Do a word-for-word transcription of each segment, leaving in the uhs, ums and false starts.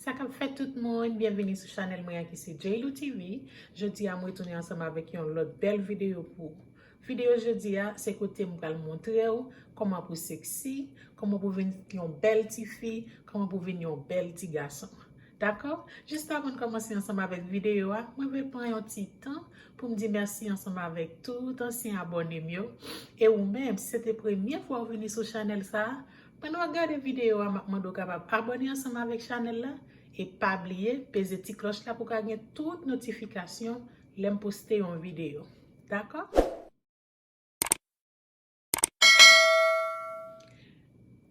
Sa k ap fèt tout moun, byenvini sou chanèl mwen an ki se J Lou T V. Jodi a m retounen ansanm avèk yon lòt bèl videyo pou ou. Videyo jodi a se kote m pral montre w kòman pou w seksi, kòman pou w vin yon bèl ti fi, kòman pou w vin yon bèl ti gason. Dakò? Jis avan n kòmanse ansanm avèk videyo a, mwen vle pran yon ti tan pou m di mèsi ansanm avèk tout ansyen abòne m yo. E ou menm, si se te premye fwa w vini sou chanèl sa a, pandan w ap gade videyo a, m ap mande w kapab abòne ansanm avèk chanèl la. E pa bliye peze ti klòch la pou w ka gen tout notifikasyon lè m poste yon videyo. Dakò?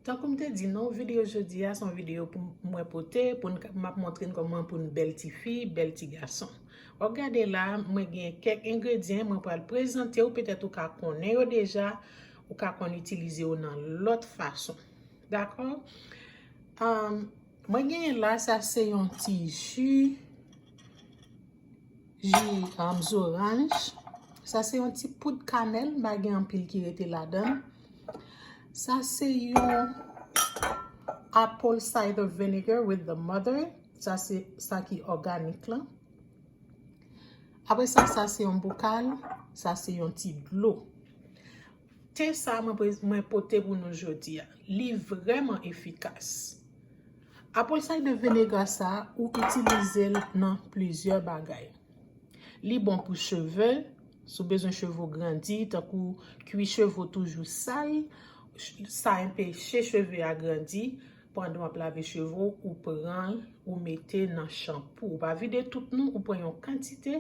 Tankou m te di nou, videyo jodi a se yon videyo pou mwen pote, pou n ka, m ap montre n kòman pou n bèl ti fi, bèl ti gason. W ap gade la, mwen gen kèk engredyan, mwen pral prezante w, petèt ou ka konnen yo deja, ou ka konn itilize yo nan lòt fason. Dakò? Ahn, mwen genyen la, sa se yon ti ji, ji, um, zoranj. Sa se yon ti poud kanèl, m pa gen anpil ki rete ladan. Sa se yon apple cider vinegar with the mother. Sa se sa ki òganik lan. Apre sa, sa se yon bokal, sa se yon ti dlo. Te sa mwen, pre- mwen pote pou nou jodi a. Li vrèman efikas. Apple cider vinegar sa, ou itilize l nan plizyè bagay. Li bon pou cheve, si w bezwen cheve w grandi, tankou kwi cheve w toujou sal, ch- sa enpeche cheve a grandi, pandan w ap lave cheve w, ou pran l, ou mete nan chanpou. Ou pa vide tout non, ou pran yon kantite,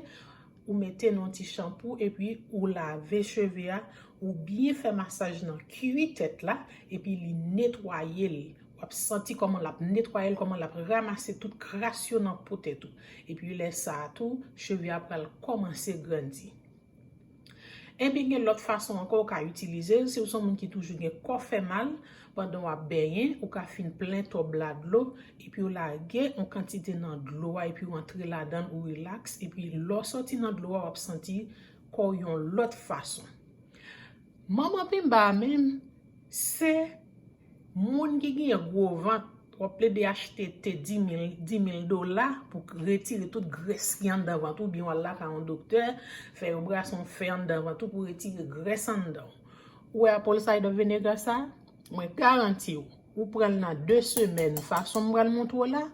ou mete nan yon ti chanpou, epi ou lave cheve a, ou byen fè masaj nan kwi tèt la, epi li netwaye l. W ap santi kòman l ap netwaye l, kòman l ap ranmase tout kras yo nan po tèt ou. Epi lè sa a tou, cheve a pral kòmanse grandi. Epi gen lòt fason ankò ou ka itilize l, si w se yon moun ki toujou gen kò fè mal, pandan w ap benyen, ou ka fin plen tòb la dlo, epi w lage yon kantite nan dlo a, epi w antre ladan l, ou rilaks, epi lè w sòti nan dlo a, w ap santi kò w yon lòt fason. Manman penba a menm, se moun ki genyen gwo vant, w ap plede achte te di mil, di mil dola pou retire tout grès ki anndan vant ou, oubyen w al lakay yon doktè, fè yon operasyon fè anndan vant ou pou retire grès anndan w. Ou wè apple cider vinegar sa? Mwen garanti w, ou pran l nan de semèn, fason m pral montre w la,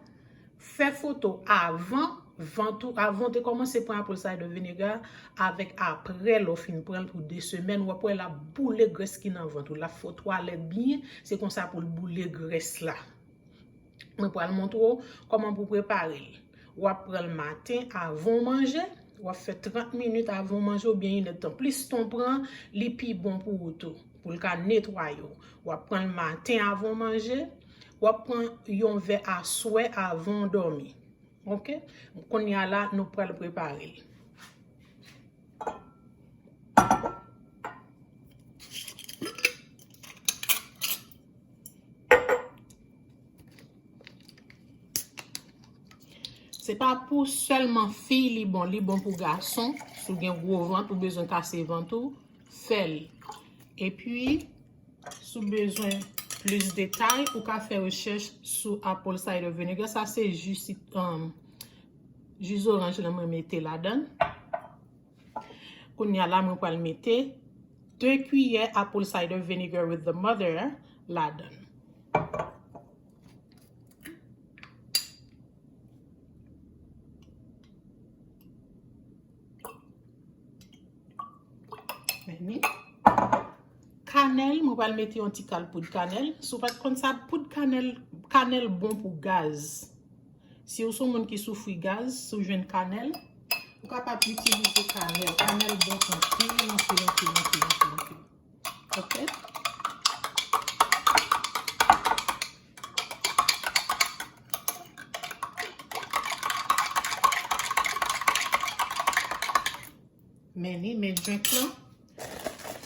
fè foto avan, vant ou, avan w te kòmanse pran apple cider vinegar, avèk aprè lè w fin pran l pou de semèn, w ap wè l ap boule grès ki nan vant ou. L ap fè w twalèt byen, se konsa pou l boule grès la. Mwen pral montre w kòman pou w prepare l. W ap pran l maten avan w manje, w ap fè trant minit avan w manje oubyen inèdtan. Plis tan w pran, li pi bon pou ou tou, pou l ka netwaye w. W ap pran l maten avan w manje, w ap pran yon vè aswè avan w dòmi. Oke? Kounye a la, nou pral prepare l. Se pa pou sèlman fi li bon, li bon pou gason. Si w gen gwo vant, ou bezwen kase vant ou, fè l. Epi, si w bezwen plis detay, ou ka fè rechèch sou apple cider vinegar. Sa se ji sit- um, ji zoranj lan mwen mete ladan. Kounye a la, mwen pral mete de kiyè apple cider vinegar with the mother ladan. Men ni. Kanèl, mwen pral mete yon ti kal poud kanèl. Si w pa t konn sa, poud kanèl, kanèl bon pou gaz. Si w se yon moun ki soufri gaz, si w jwenn kanèl, ou kapab itilize kanèl. Kanèl bon anpil, anpil, anpil, anpil, anpil, anpil. Oke? Men ni, men drink lan.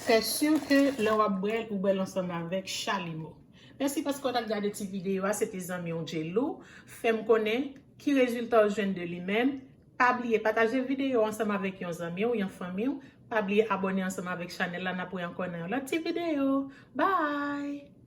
Fè si ke lè w ap bwè l, ou bwè l ansanm avèk chalimo. Mèsi paske w t ap gade ti videyo a, se te zanmi w J Lou. Fè m konnen ki rezilta w jwenn de li menm. Pa bliye pataje videyo ansanm avèk yon zanmi w, yon fanmi w. Pa bliye abòne ansanm avèk chanèl la, n ap wè ankò nan yon lòt ti videyo. Bye!